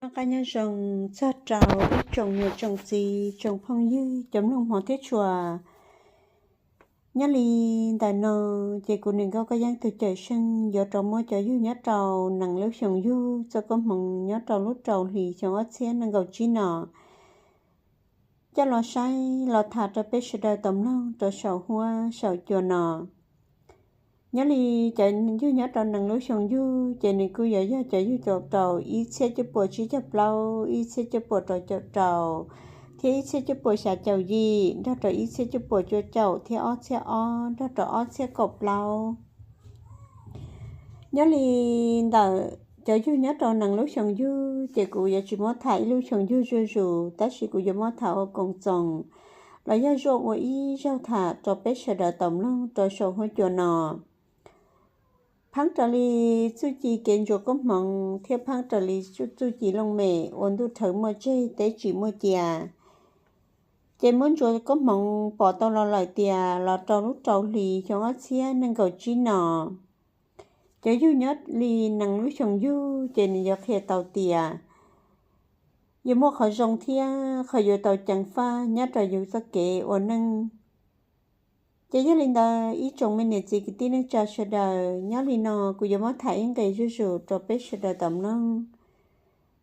Noj qab nyob zoo txog rau ib tsoom niam tsoom txiv tsoom phooj ywg cov mloog hmov thiab tshua. Nyob li ntawm no ces kuv Niam Nkauj Kab Yeeb tus cawm seej yuav rov muab cov yug nyob rau nees lub xyoo yug txoj koob hmoov nyob rau lub rau hlis xyoo ob txhiab nees nkaum tsib no coj los saib los tham rau peb sawv daws tau mloog rau saum huab saum cua no. Nyob li cov yug nyob rau nees lub xyoo yug ces nws kuj yuav yog cov yug rau rau ib txhiab cuaj puas tsib caug plaub, ib txhiab cuaj puas rau caum rau, thiab ib txhiab cuaj puas xya caum yim nrog rau ib txhiab cuaj puas cuaj caum thiab ob txhiab ob nrog rau ob txhiab kaum plaub. Nyob li ntawm cov yug nyob rau nees lub xyoo yug ces kuv yuav tsis muab tham ib lub xyoo yug zuj zus, tab sis kuv yuav muab tham ua koom txoos los yog zuaj ua ib zaug tham rau peb sawv daws tau mloog rau saum huab cua no. Pheeb raws li txuj ci kev ntsuas koob hmoov thiab pheeb raws li txuj ci looj mem uas ntuj rhawv muaj tseg teb tsis muaj cia, ces muab ntsuas koob hmoov pom tau los lawm tias los rau lub rau hlis xyoo ob txhiab nees nkaum tsib no, cov yug nyob li nees lub xyoo yug ces nws yuav qhia tau tias yuav muaj qhov zoo thiab qhov yuav tau ceev faj nyob rau yus txoj kev ua neej. Ces yog li ntawd ib tsoom me niam txiv kwv tij neej tsa sawv daws, nyob li no kuv yuav muab tham ib nqe zuj zus rau peb sawv daws tau mloog.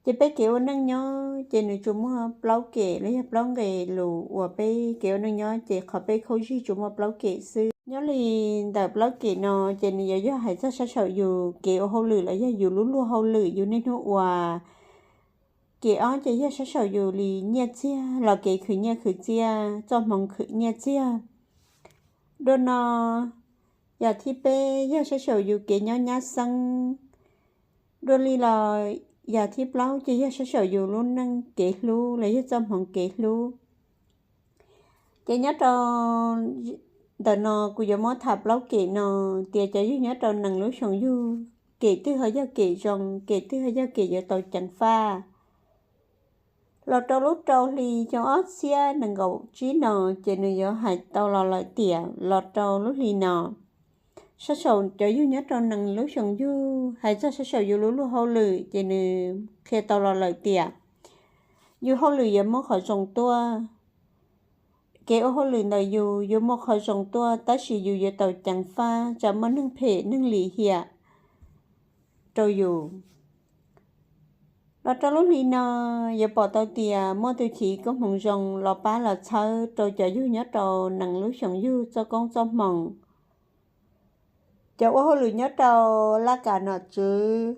Ces peb kev ua neej nyob ces nws tsuas muaj plaub kem los yog plaub nqe lus uas peb kev ua neej nyob ces qhov peb khaub zig tsuas muaj plaub kem xwb. Nyob li ntawm plaub kem no ces nws yuav yog hais txog sab saum yus kev ua hauj lwm los yog yus lub luag hauj lwm yus niaj hnub ua. Kem ob ces yog sab saum yus li nyiaj txiag los kev khwv nyiaj khwv txiaj, txoj hmoov khwv nyiaj txiag. Dua no, yam thib peb yog sab saum yus kev nyob nyab xeeb. Dua li los yam thib plaub ces yog sab saum yus lub neej kev hlub los yog txoj hmoov kev hlub. Ces nyob rau ntawm no kuv yuav muab tham plaub kem no, tias cov yug nyob rau nees lub xyoo yug, kem twg ho yog kem zoo, kem twg ho yog kem yuav tau ceev faj. Los rau lub rau hli xyoo ob txhiab nees nkaum tsib no ces nws yuav hais tau los lawm tias los rau lub hli no, sab saum cov yug nyob rau nees lub xyoo yug, hais txog sab saum yus lub luag hauj lwm ces nws qhia tau los lawm tias yus hauj lwm yuav muaj qhov zoo tuaj. Kev ua hauj lwm ntawm yus yuav muaj qhov zoo tuaj tab sis yus yuav tau ceev faj tsam muaj neeg phem neeg lim hiam rau yus. Los rau lub hli no yuav pom tau tias muaj tus chiv koob hmoov zoo los pab los txhawb rau cov yug nyob rau nees lub xyoo yug txoj koob txoj hmoov. Cov ua hauj lwm nyob rau laj kam nom tswv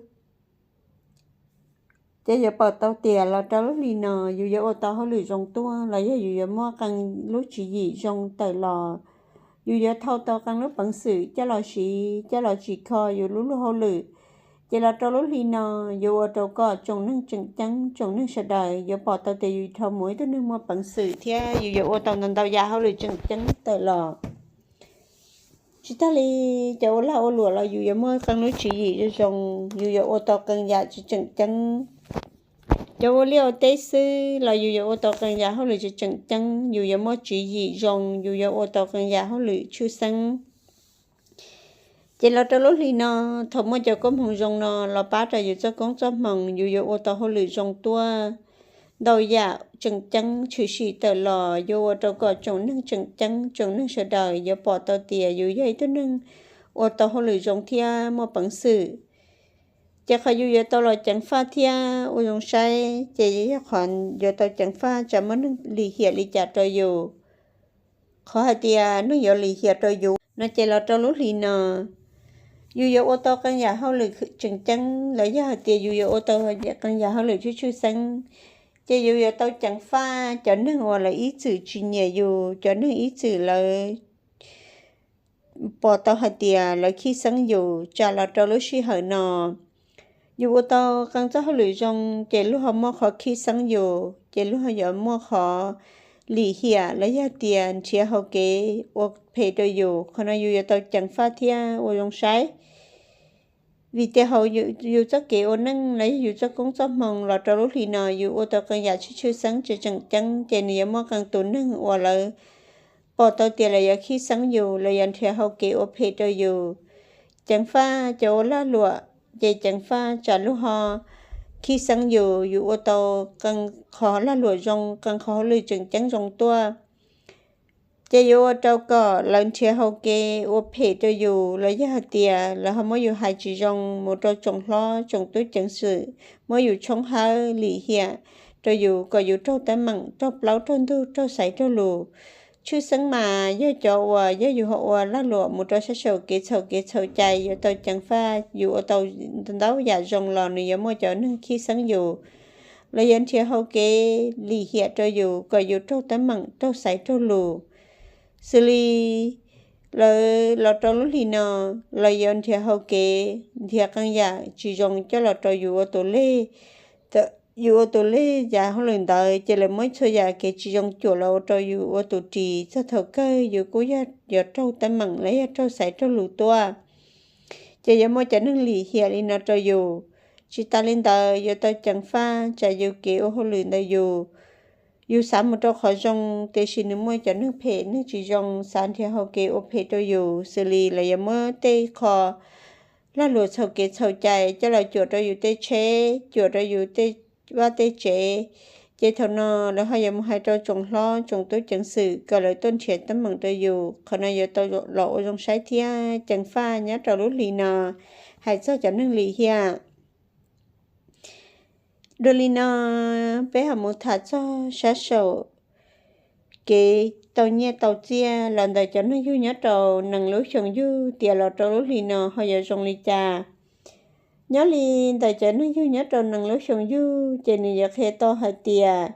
ces yuav pom tau tias los rau lub hli no yus yuav ua tau hauj lwm zoo tuaj los yog yus yuav muaj qee lub tswv yim zoo tawm los. Yus yuav thau tau qee lub peev xwm coj los siv coj los tsim kho yus lub luag hauj lwm. Ces los rau lub hli no yuav ua rau kom tsoom neeg tseem ceeb tsoom neeg sawv daws yuav pom tau tias yus dhau mus ib tug neeg muaj peev xwm thiab yus yuav ua tau ntau ntau yam hauj lwm tseem ceeb tawm los. Tsis tag li cov ua lag ua luam los yus yuav muaj qee lub tswv yim zoo zoo, yus yuav ua tau qee yam tseem ceeb. Cov ua liaj ua teb xwb los yus yuav ua tau qee yam hauj lwm tseem ceeb, yus yuav muaj tswv yim zoo, yus yuav ua tau qee yam hauj lwm tshwj xeeb. Ces los rau lub hli no, thaum muaj cov koob hmoov zoo no los pab rau yus txoj koob txoj hmoov, yus yuav ua tau hauj lwm zoo tuaj ntau yam tseem ceeb tshwm sim tawm los, yuav ua rau kom tsoom neeg tseem ceeb tsoom neeg sawv daws yuav pom tau tias yus yog ib tug neeg ua tau hauj lwm zoo thiab muaj peev xwm. Ces qhov yus yuav tau los ceev faj thiab ua zoo saib ces yog qhov yuav tau ceev faj tsam muaj neeg lim hiam li cas rau yus. Qhov hais tias neeg yuav lim hiam rau yus no ces los rau lub hli no, yus yuav ua tau qee yam hauj lwm tseem ceeb los yog hais tias yus yuav ua tau qee yam hauj lwm tshwj tshwj xeeb, ces yus yuav tau ceev faj cov neeg uas lawv ib txwm tsis nyiam yus, cov neeg ib txwm lawv pom tau hais tias lawv khib xeeb yus. Tsam los rau lub sij hawm no yus ua tau qee txoj hauj lwm zoo ces luag ho muaj qhov khib xeeb yus, ces luag ho yuav muaj qhov lim hiam los yog tias nrhiav hau kev ua phem rau yus. Qhov no yus yuav tau ceev faj thiab ua zoo saib. Vim tias hauv yus txoj kev ua neej los yog yus txoj koob txoj hmoo los rau lub hli no yus ua tau qee yam tshwj tshwj xeeb tseem tseem ceeb ces nws yuav muaj qee tus neeg uas lawv pom tau tias lawv yuav khib xeeb yus, lawv yuav nrhiav hau kev ua phem rau yus. Ceev faj cov ua lag luam ces ceev faj tsam luag ho khib xeeb yus, yus ua tau qee qhov lag luam zoo, qee qhov hauj lwm tseem ceeb zoo tuaj. Ces yuav ua rau kom lawv nrhiav hau kev ua phem rau yus, los yog hais tias lawv ho muab yus hais tsis zoo mus rau tsoom hlob tsoom tub ceev xwm, muab yus tshoob hawb lim hiam rau yus kom yus raug teeb meem, raug plaub raug ntug, raug xaiv raug lus. Tshwj xeeb mas yog cov uas yog yus ho ua lag luam mus rau sab saum kev txhaum kev txhaum cai yuav tau ceev faj. Yus ua tau ntau yam zoo los nws yuav muaj cov neeg khib xeeb yus, lawv yuav nrhiav hau kev lim hiam rau yus kom yus raug teeb meem, raug xaiv raug lus. Xws li lawv los rau lub hlis no, lawv yuav nrhiav hau kev, nrhiav qee yam tsis zoo coj los rau yus ua tus leg, yus ua tus leg yav hauj lwm ntawd, ces lawv muab txhua yam kev tsis zoo cuam los ua rau yus ua tus ris, txog thaum kawg yus kuj yog yuav raug teeb meem los yog raug xaiv raug lus tuaj. Ces yuav muaj cov neeg lim hiam li no rau yus. Tsis tas li ntawd, yuav tau ceev faj tsam yus kev ua hauj lwm ntawm yus, yus xav mus rau qhov zoo, tiam sis nws muaj cov neeg phem neeg tsis zoo xav nrhiav hau kev ua phem rau yus, xws li lawv yuav muab tej qho lag luam txhaum kev txhaum cai coj los cuam rau yus tej tsheb, cuam rau yus tej vaj tej tsev. Ces thaum no lawv ho yuav mus hais rau tsoom hlob tsoom tub ceev xwm kom lawv tuaj nrhiav teeb meem rau yus. Qhov no yuav tau los ua zoo saib thiab ceev faj nyob rau lub hlis no hais txog cov neeg lim hiam. Dua li no, peb ho mus tham txog sab saum kev tau nyiaj tau txiaj los ntawm cov neeg yug nyob rau nees lub xyoo yug tias los rau lub hlis no ho yuav zoo li cas. Nyob li ntawm cov neeg yug nyob rau nees lub xyoo yug, ces nws yuav qhia tau hais tias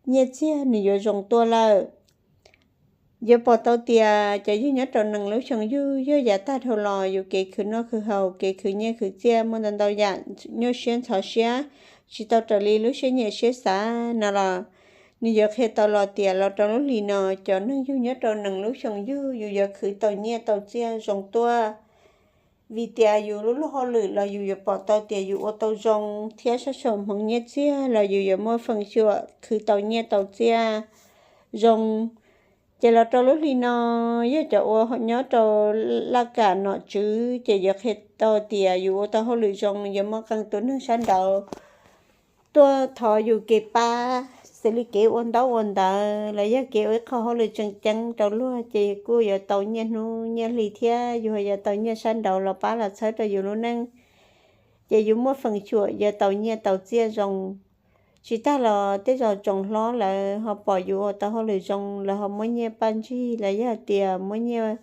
nyiaj txiag nws yuav zoo tuaj lawm. Yuav pom tau tias cov yug nyob rau nees lub xyoo yug yog yav tag dhau los yus kev khwv noj khwv haus, kev khwv nyiaj khwv txiaj muaj ntau ntau yam nyuaj siab ntxhov siab, tsis tau raws li lub siab nyiam siab xav no los, nws yuav qhia tau los tias los rau lub hlis no cov neeg yug nyob rau nees lub xyoo yug yus yuav khwv tau nyiaj tau txiaj zoo tuaj. Vim tias yus lub luag hauj lwm los yus yuav pom tau tias yus ua tau zoo, thiab sab saum hmoov nyiaj txiag los yus yuav muaj feem xyuam khwv tau nyiaj tau txiaj zoo. Ces los rau lub hli no, yog cov uas nyob rau laj kam nom tswv, ces yuav qhia tau tias yus ua tau hauj lwm zoo yuav muaj qee tus neeg sab nraud tuaj thov yus kev pab, xws li kev ua ntaub ua ntawv los yog kev ua ib qho hauj lwm tseem ceeb rau luag, ces kuj yuav tau nyiaj hnub nyiaj hli thiab yus ho yuav tau nyiaj sab nraud los pab los txhawb rau yus lub neej. Ces yus muaj feem xyuam yuav tau nyiaj tau txiaj zoo. Tsis tag los tej zaum tsoom hlob lawv ho pom yus ua tau hauj lwm zoo, lawv ho muab nyiaj paj ntsig los yog tias muab nyiaj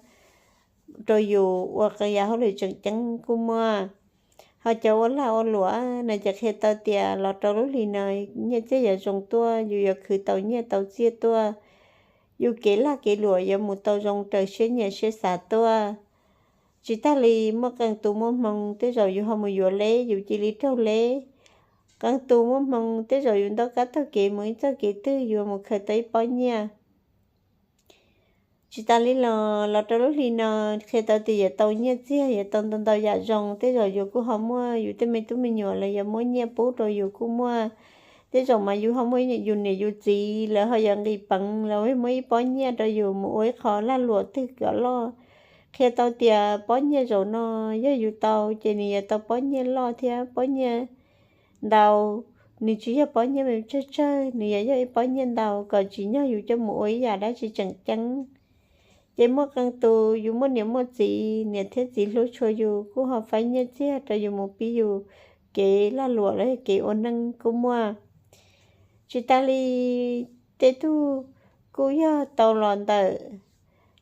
rau yus ua qee yam hauj lwm tseem ceeb kuj muaj. Ho cov ua lag ua luam no ces qhia tau tias los rau lub hli no nyiaj txiag yuav zoo tuaj, yus yuav khwv tau nyiaj tau txiaj tuaj, yus kev lag kev luam yuav mus tau zoo raws siab nyiam siab xav tuaj. Tsis tag li muaj qee tus muaj hmoo, tej zaum yus ho mus yuav leb yus cia li raug leb. Qee tus muaj hmoo, tej zaum yus ntaus kab taug kev mus ib txoj kev twg yus mus khaws tau ib pob nyiaj. Tsis tas li los, los rau lub hli no qhia tau tias yuav tau nyiaj txiag, yuav tau ntau ntau yam zoo, tej zaum yus kuj ho muaj yus tej me tub me nyuam los yuav muab nyiaj pub rau yus kuj muaj. Tej zaum mas yus ho muaj yus niam yus txiv, lawv ho yuav nqis peev los muab ib pob nyiaj rau yus mus ua ib qho lag luam twg kom loj. Qhia tau tias pob nyiaj zaum no yog yus tau ces nws yuav tau pob nyiaj loj thiab pob nyiaj ntau. Nws tsis yog pob nyiaj me tsawg tsawg, nws yuav yog ib pob nyiaj ntau kom tsim nyog yus coj mus ua ib yam dab tsi tseem ceeb. Ces muaj qee tus yus muaj niam muaj txiv, niam thiab txiv hlub tshua yus kuj ho faib nyiaj txiag rau yus mus pib yus kev lag luam los yog kev ua neej kuj muaj. Tsis tas li, tej tug kuj yog tau los ntawm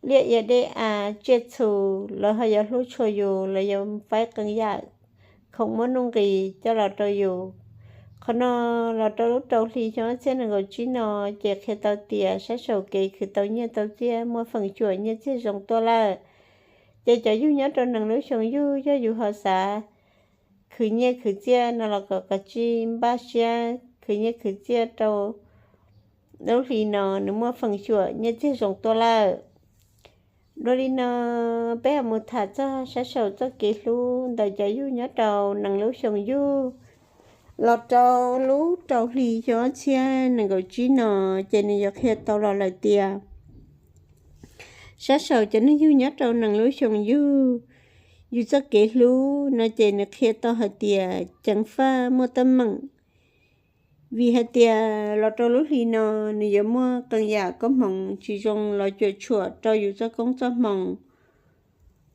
liaj ia dej av tsiaj txhu, lawv ho yuav hlub tshua yus, lawv yuav faib qee yam khoom muaj nuj nqis coj los rau yus. Qhov no los rau lub rau hli xyoo ob txhiab nees nkaum tsib no, ces qhia tau tias sab saum kev khwv tau nyiaj tau txiaj muaj feem xyuam nyiaj txiag zoo tuaj lawm. Ces cov yug nyob rau nees lub xyoo yug, yog yus ho xav khwv nyiaj khwv txiaj no los kom kov tsij npaj siab khwv nyiaj khwv txiaj rau lub hli no, nws muaj feem xyuam nyiaj txiag zoo tuaj lawm. Dua li no, peb ho mus tham txog sab saum txoj kev hlub ntawm cov yug nyob rau nees lub xyoo yug los rau lub rau hli xyoo ob txhiab nees nkaum tsib no, ces nws yuav qhia tau los lawm tias sab saum cov neeg yug nyob rau nees lub xyoo yug, yus txoj kev hlub no ces nws qhia tau hais tias ceev faj muaj teeb meem. Vim hais tias los rau lub hli no nws yuav muaj qee yam koob hmoov tsis zoo los cuam tshuam rau yus txoj koob txoj hmoov,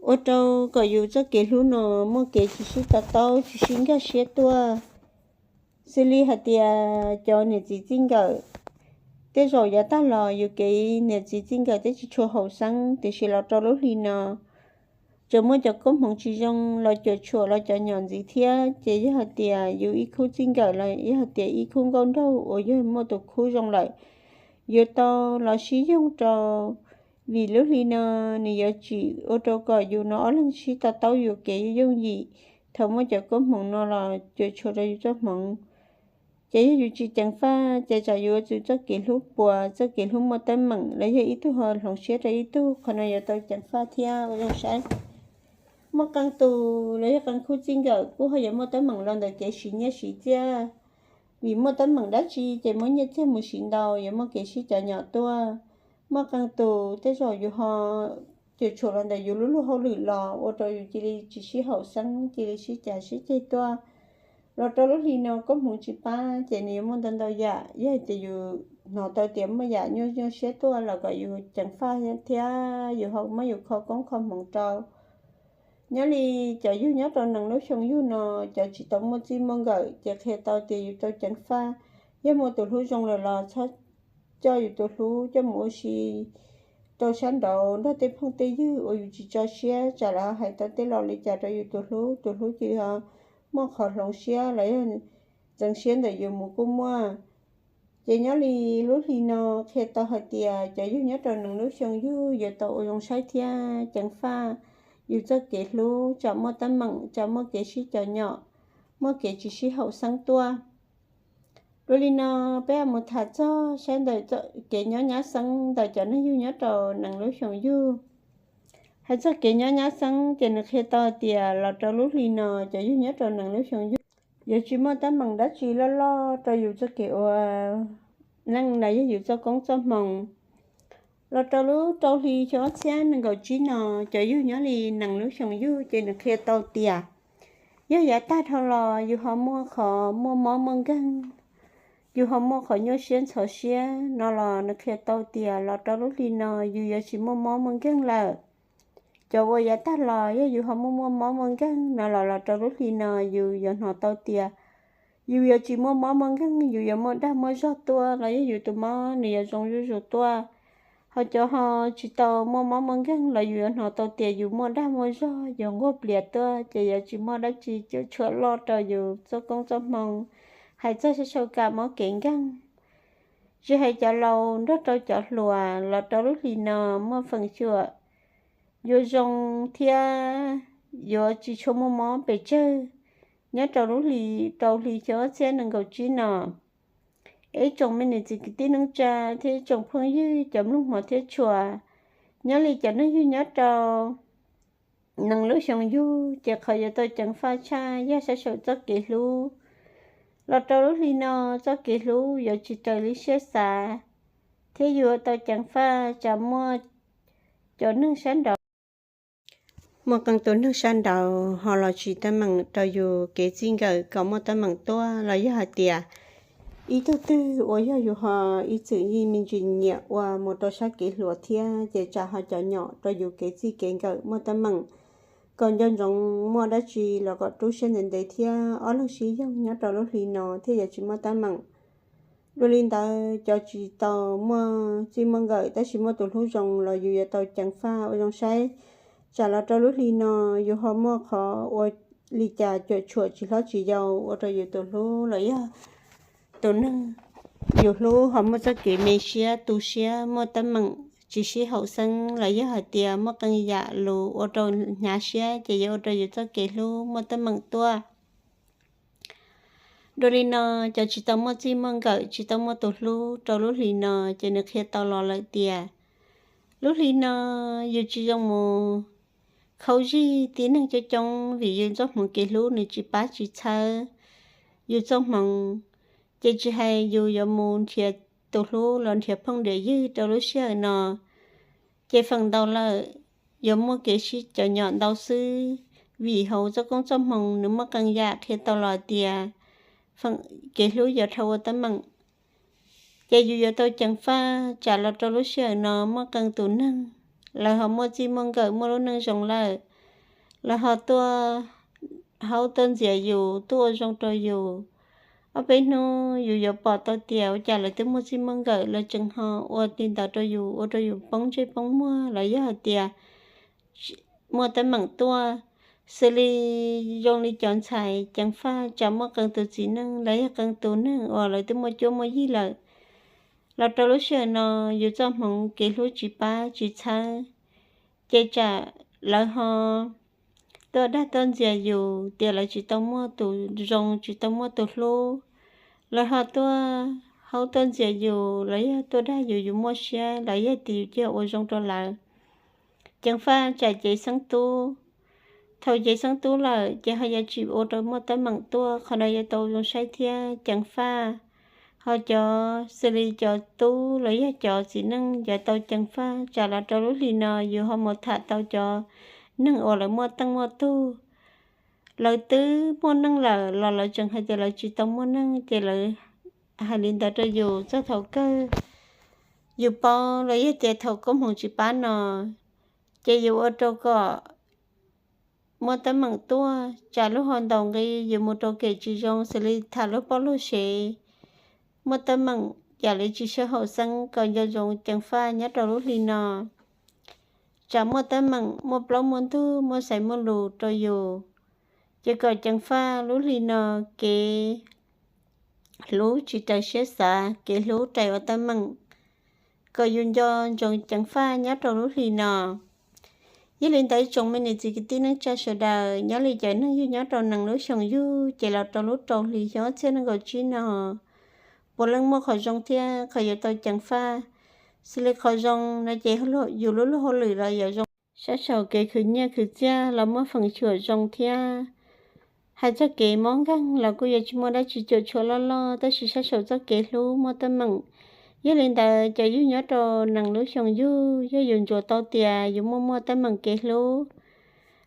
ua rau kom yus txoj kev hlub no muaj kev tsis sib to taub tsis sib nkag siab tuaj. Xws li hais tias cov niam txiv txij nkawm, tej zaum yav tag los yus kev niam txiv txij nkawm twb tsis tshua haum xeeb, tiam sis los rau lub hli no tseem muaj cov koob hmoov tsis zoo los cuam tshuam los cov nyom ntxiv thiab, ces yog hais tias yus ib khub txij nkawm los yog hais tias ib khub nkauj nraug uas yog muaj tus khub zoo lawm, yuav tau los sib yoog rau. Vim lub hli no nws yuav tsim ua rau kom yus no ob leeg sib to taub yuam kev yooj yim thaum muaj cov koob hmoov no los cuam tshuam rau yus txoj hmoov. Ces yog yus tsis ceev faj ces tsam yus ua txwv txoj kev hlub puas txoj kev hlub muaj teeb meem los yog ib tug ho hloov siab rau ib tug, qhov no yuav tau ceev faj thiab ua zoo saib. Muaj qee tus los yog qee khub txij nkawm kuj ho yuav muaj teeb meem los ntawm kev siv nyiaj siv txiaj. Vim muaj teeb meem dab tsi ces muab nyiaj txiag mus siv ntau, yuav muaj kev sib cov nyom tuaj. Muaj qee tus tej zaum yus ho cuam tshuam los ntawm yus lub luag hauj lwm los ua rau yus cia li tsis sib haum xeeb, cia li sib cav sib ceg tuaj. Los rau lub hli no koob hmoov tsis pab ces nws yuav muaj ntau ntau yam, yog hais tias yus hnov tau tias muaj yam nyuaj nyuaj siab tuaj los kom yus ceev faj thiab yus ho muab yus kho koob kho hmoov rau. Nyob li cov yug nyob rau nees lub xyoo yug no, cov tsis tau muaj txij muaj nkawm ces qhia tau tias yus tau ceev faj. Yog muaj tus hlub zoo lawm los txhob coj yus tus hlub coj mus ua si rau sab nraud nrog tej phooj tej ywg uas yus tsis tso siab, tsam lawv hais tau tej lo li cas rau yus tus hlub, tus hlub cia li muaj qhov hloov siab los yog ntxeev siab ntawm yus mus kuj muaj. Ces nyob li lub hli no qhia tau hais tias cov yug nyob rau nees lub xyoo yug yuav tau ua zoo saib thiab ceev faj yus txoj kev hlub, tsam muaj teeb meem, tsam muaj kev sib cov nyom, muaj kev tsis sib haum xeeb tuaj. Dua li no peb mus tham txog saib ntawm kev nyob nyab xeeb ntawm cov neeg yug nyob rau nees lub xyoo yug. Hais txog kev nyob nyab xeeb ces nws qhia tau tias los rau lub hli no cov yug nyob rau nees lub xyoo yug yuav tsis muaj teeb meem dab tsi loj loj rau yus txoj kev ua neej los yog yus txoj koob txoj hmoov. Los rau lub rau hli xyoo ob txhiab nees nkaum tsib no, cov yug nyob li nees lub xyoo yug ces nws qhia tau tias yog yav tag dhau los yus ho muaj qhov muaj mob muaj nkeeg, yus ho muaj qhov nyuaj siab ntxhov siab no los nws qhia tau tias los rau lub hli no yus yuav tsis muaj mob muaj nkeeg lawm. Cov uas yav tag los yog yus ho muaj muaj mob muaj nkeeg no los los rau lub hli no yus yuav hnov tau tias yus yuav tsis muaj mob muaj nkeeg, yus yuav muaj dag muaj zog tuaj los yog yus tus mob nws yuav zoo zuj zus tuaj. Ho cov ho tsis tau muaj mob muaj nkeeg los yus yuav hnov tau tias yus muaj dag muaj zog, yus nquag plias tuaj ces yuav tsis muaj dab tsi cuam tshuam loj rau yus txoj koob txoj hmoo. Hais txog sav sau kam mob kev nkeeg, tsis hais cov laus nrog rau cov hluas los rau lub hli no muaj feem xyuam yuav zoo thiab yuav tsis tshua muaj mob pes tsawg nyob rau lub hli rau hli xyoo ob txhiab nees nkaum tsib no. Ib tsoom me niam txiv kwv tij neej tsa thiab ib tsoom phooj ywg cov mloog hmov thiab tshua, nyob li cov neeg yug nyob rau nees lub xyoo yug ces qhov yuav tau ceev faj tshaj yog sav sau txoj kev hlub. Los rau lub hli no txoj kev hlub yuav tsis raws li siab xav thiab yuav tau ceev faj tsam muaj cov neeg sab nraud, muaj qee tus neeg sab nraud ho los tsim teeb meem rau yus kev txij nkawm kom muaj teeb meem tuaj los yog hais tias ib tug twg uas yog yus ho ib txwm yeej me ntsis nyiam ua mus rau sab kev hluas thiab ces tsam ho cov nyom rau yus kev txij kev nkawm muaj teeb meem. Kom nco ntsoov muaj dab tsi los kom rub siab ntev ntev thiab ob leeg sib yoog nyob rau lub hli no thiaj yuav tsis muaj teeb meem. Dua li ntawd cov tsis tau muaj txij muaj nkawm tab sis muaj tus hlub zoo los yus yuav tau ceev faj ua zoo saib, tsam los rau lub hli no yus ho muaj qhov ua li cas cuam tshuam tsis hlob tsis yau ua rau yus tus hlub los yog tus neeg yus hlub ho muaj txoj kev me siab tu siab, muaj teeb meem tsis sib haum xeeb los yog hais tias muaj qee yam lus ua rau hnyav siab ces yuav ua rau yus txoj kev hlub muaj teeb meem tuaj. Dua li no, cov tsis tau muaj txij muaj nkawm tsis tau muaj tus hlub rau lub hli no ces nws qhia tau los lawm tias lub hli no yus tsis zoo mus khaub zig tib neeg coob coob vim yus txoj hmoov kev hlub nws tsis pab tsis txhawb yus txoj hmoov. Ces tsis hais yus yuav mus nrhiav tus hlub los nrhiav phooj nrhiav ywg rau lub sij hawm no ces feem ntau lawm yuav muaj kev sib cov nyom ntau xwb. vim hauv txoj koob txoj hmoo nws muaj qee yam qhia tau los tias kev hlub yuav dhau ua teeb meem. Ces yus yuav tau ceev faj tsam los rau lub sij hawm no muaj qee tus neeg, lawv ho muaj txij muaj nkawm muaj lub neej zoo lawm, lawv ho tuaj haub tuaj ntxias yus tuaj ua zoo rau yus. Ob peb hnub yus yuav pom tau tias ua cas lawv twb muaj txij muaj nkawm los tseem ho ua li ntawd rau yus, ua rau yus poob ntsej poob muag los yog hais tias muaj teeb meem tuaj. Xws li zoo li cov ntxhais ceev faj tsam muaj qee tus txiv neej los yog qee tus neeg uas lawv twb muaj cuab muaj yig lawm, los rau lub sij hawm no yus txoj hmoov kev hlub tsis pab tsis txhawb, ces tsam lawv ho tuaj dag tuaj ntxias yus tias lawv tsis tau muaj tus zoo tsis tau muaj tus hlub, lawv ho tuaj haub tuaj ntxias yus los yog tuaj dag yus, yus muaj siab los yog tias yus cia ua zoo rau lawv. Ceev faj tsam cev xeeb tub. Thaum cev xeeb tub lawm ces ho yuav tsis ua rau muaj teeb meem tuaj, qhov no yuav tau zoo saib thiab ceev faj. Ho cov xws li cov tub los yog cov txiv neej yuav tau ceev faj tsam los rau lub hli no yus ho mus tham tau cov neeg uas lawv muaj teej muaj tug, lawv twb muaj neej lawm los lawv tseem hais tias lawv tsis tau muaj neej, ces lawv hais li ntawd rau yus txog thaum kawg yus paub los yog tias thaum koob hmoov tsis pab no, ces yus ua rau kom muaj teeb meem tuaj, tsam lub hau ntaus nqi yus mus rau kev tsis zoo, xws li tham luag poj luag sev, muaj teeb meem yam li tsis sib haum xeeb, kom nco ntsoov ceev faj nyob rau lub hli no. Tsam muaj teeb meem muaj plaub muaj ntug muaj xaiv muaj lus rau yus, ces kom ceev faj lub hli no kev hlub tsis raws siab xav, kev hlub raws ua teeb meem, kom yus nco ntsoov ceev faj nyob rau lub hli no. Yog li ntawd ib tsoom me niam txiv kwv tij neej tsa sawv daws, nyob li cov neeg yug nyob rau nees lub xyoo yug ces los rau lub rau hli xyoo ob txhiab nees nkaum tsib no, puav leej muaj qhov zoo thiab qhov yuav tau ceev faj. Xws li qhov zoo no ces yus lub luag hauj lwm los yuav zoo, sab saum kev khwv nyiaj khwv txiaj los muaj feem xyuam zoo thiab. Hais txog kev mob nkeeg los kuj yuav tsis muaj dab tsi cuam tshuam loj loj, tab sis sab saum txoj kev hlub muaj teeb meem. Yog li ntawd cov yug nyob rau nees lub xyoo yug, yog yus ntsuas tau tias yus muaj muaj teeb meem kev hlub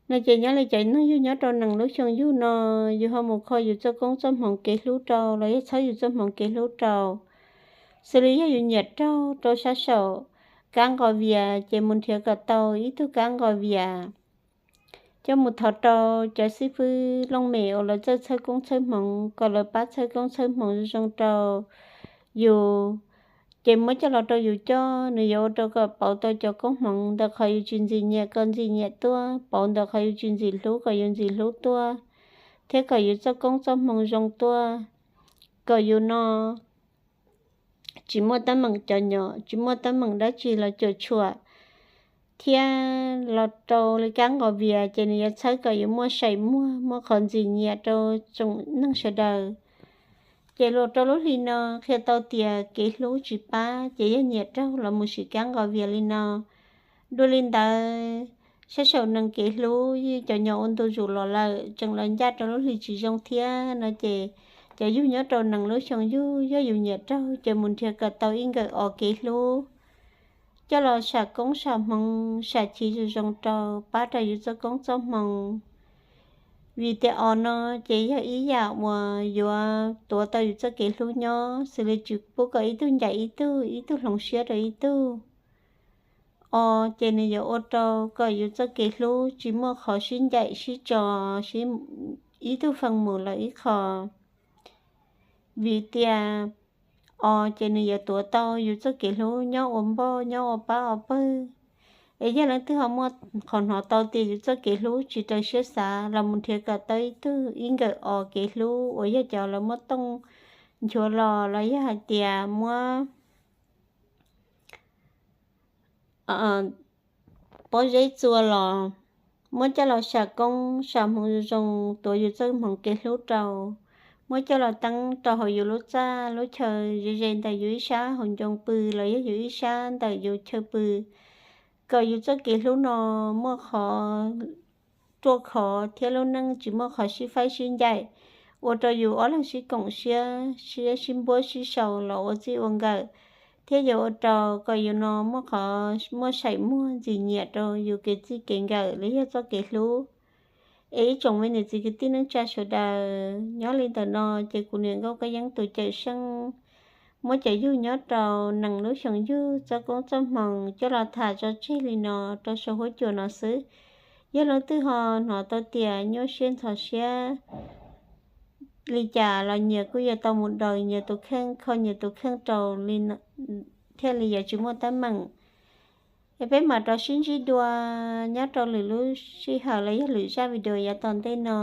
no ces nyob li cov neeg yug nyob rau nees lub xyoo yug no, yus ho mus kho yus txoj koob txoj hmoov kev hlub rau los yog txhawb yus txoj hmoov kev hlub rau. Xws li yog yus nyiam raug rau sab saum kab nqos vias ces mus nrhiav kom tau ib tug kab nqos vias coj mus thov rau cov xib fwb looj mem uas lawv txawj txhawb koob txhawb hmoov kom lawv pab txhawb koob txhawb hmoov zoo zoo rau yus. Ces muab coj los rau yus coj, nws yuav ua rau kom pauv tau cov koob hmoov ntawm qhov yus tsis ntxim nyiam kom ntxim nyiam tuaj, pauv ntawm qhov yus tsis ntxim hlub kom yus ntxim hlub tuaj, thiab kom yus txoj koob txoj hmoov zoo tuaj, kom yus no tsis muaj teeb meem cov nyom, tsis muaj teeb meem dab tsi los cuam tshuam. Thiab los rau li kab nqos vias ces nws yuav txhawb kom yus muaj saim muag, muaj qhov ntxim nyiam rau tsoom neeg sawv daws. Ces los rau lub hli no qhia tau tias kev hlub tsis pab ces yog nyiam raug los mus siv kab nqos vias li no. Dua li ntawd, sab saum nees kev hlub, cov nyom ua ntu zus los lawm tseem los ncaj rau lub hli tsis zoo thiab no ces cov yug nyob rau nees lub xyoo yug, yog yus nyiam raug ces mus nrhiav kom tau ib nkawm os kev hlub coj los sam koob sam hmoov sam chiv zoo zoo rau, pab rau yus txoj koob txoj hmoov. Vim tias os no ces yog ib yam uas yuav tuav tau yus txoj kev hlub nyob, xws li tsis pub kom ib tug ncaim ib tug, ib tug hloov siab rau ib tug. Os ces nws yuav ua rau kom yus txoj kev hlub tsis muaj qhov sib ncaim sib tso, sib, ib tug feem mus lawm ib qho. Vim tias os ces nws yuav tuav tau yus txoj kev hlub nyob ua npoj, nyob ua pab ua pawg. Es yog leej twg ho muaj qhov hnov tau tias yus txoj kev hlub tsis raws siab xav los mus nrhiav kom tau ib tug ib nkawm os kev hlub uas yog cov lawv muab tooj nchuav los los yog hais tias muab pob zeb txua los, muab coj los sam koob sam hmoov zoo zoo tuav yus txoj hmoov kev hlub rau, muab coj los teeb rau hauv yus lub txaj lub chaw ze ze ntawm yus ib sab hauv ncoo pw los yog yus ib sab ntawm yus chaw pw, kom yus txoj kev hlub no muaj qhov ruaj khov thiab lub neej tsis muaj qhov sib faib sib ncaim, ua rau yus ob leeg sib koom siab, sib, sib npuab sib sau los ua txij ua nkawm, thiab yuav ua rau kom yus no muaj qhov muaj saim muag ntxim nyiam rau yus kev txij kev nkawm los yog txoj kev hlub. Es ib tsoom me niam txiv kwv tij neej tsa sawv daws, nyob li ntawm no ces kuv niam nkauj Kab Yeeb tus cawm seej muab cov yug nyob rau nees lub xyoo yug txoj koob txoj hmoo coj los tham tso tseg li no rau saum huab cua no xwb. Yog leej twg ho hnov tau tias nyuaj siab ntxhov siab li cas los nyias kuj yuav tau mus daws nyias tus kheej, kho nyias tus kheej rau li no, thiaj li yuav tsis muaj teeb meem. Es peb mam rov sib ntsib dua nyob rau lwm lub sij hawm los yog lwm zaj video yav tom ntej no.